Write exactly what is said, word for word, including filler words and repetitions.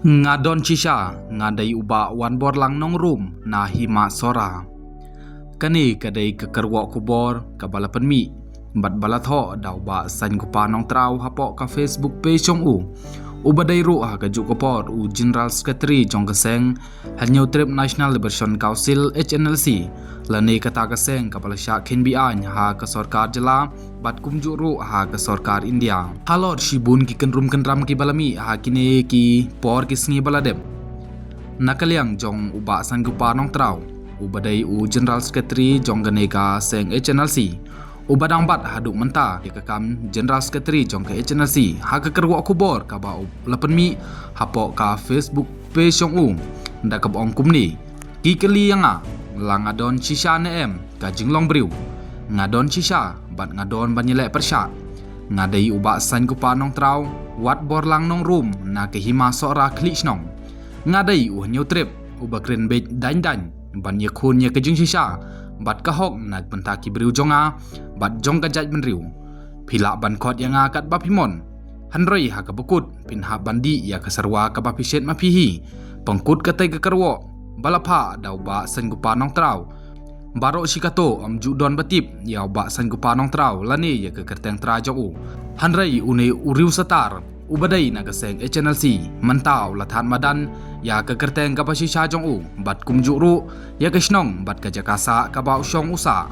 Nga don shisha, nga dei u Bah Wanborlang Nongrum na Hima Sohra. Kane ka dei ka kyrwoh khubor kaba la pynmih bad ba la thoh da u Bah Saiñkupa Nongtraw hapoh ka Facebook page jong u, uba dei ruh ha kajuh ka por u General Secretary jong ka seng Hynñiewtrep National Liberation Council, H N L C, lane kata ka seng kaba la shah kheiñ be-aiñ ha ka sorkar jylla bad kumjuh ruh ha ka sorkar India. Halor shibun ki kynrum kynram kiba la mih ha kine ki por ki sngi ba la dep, na ka liang jong u Bah Saiñkupa Nongtraw, uba dei u General Secretary jong kane ka seng H N L C, uba dang bat haduh mynta ïa ka kam General Secretary jong ka H N L C, ha ka kyrwoh khubor kaba u la pynmih hapoh ka Facebook page jong u, da kaba ong kumne: Ki kylli ïa nga, la nga don shisha ne em ka jinglong briew? Nga don shisha bad nga don ban ïaleh pyrshah. Nga dei u Bah Saiñkupa Nongtraw Wanborlang Nongrum na ka Hima Sohra Khlieh Shnong. Nga dei u Hynñiewtrep uba kren beit daiñ daiñ ban ïakhun ïa ka jingshisha bad ka hok na ka bynta ki briew jong nga bad jong ka jaitbynriew. Phi lah ban khot ïa nga katba phi mon, hynrei ha kaba kut phin hap ban dih ïa ka syrwa kaba phi shet ma phi hi. Pynkut katei ka kyrwoh ba la phah da u Bah Saiñkupa Nongtraw. Baroh shi kato ym ju don ba tip ïa u Bah Saiñkupa Nongtraw lane ïa ka kyrteng trai jong u. Hynrei une u riew satar uba dei na ka seng H N L C, mynta u la thad madan ïa ka kyrteng kaba shisha jong u bad kumjuh ruh ïa ka shnong bad ka jaka sah kaba u shong u sah.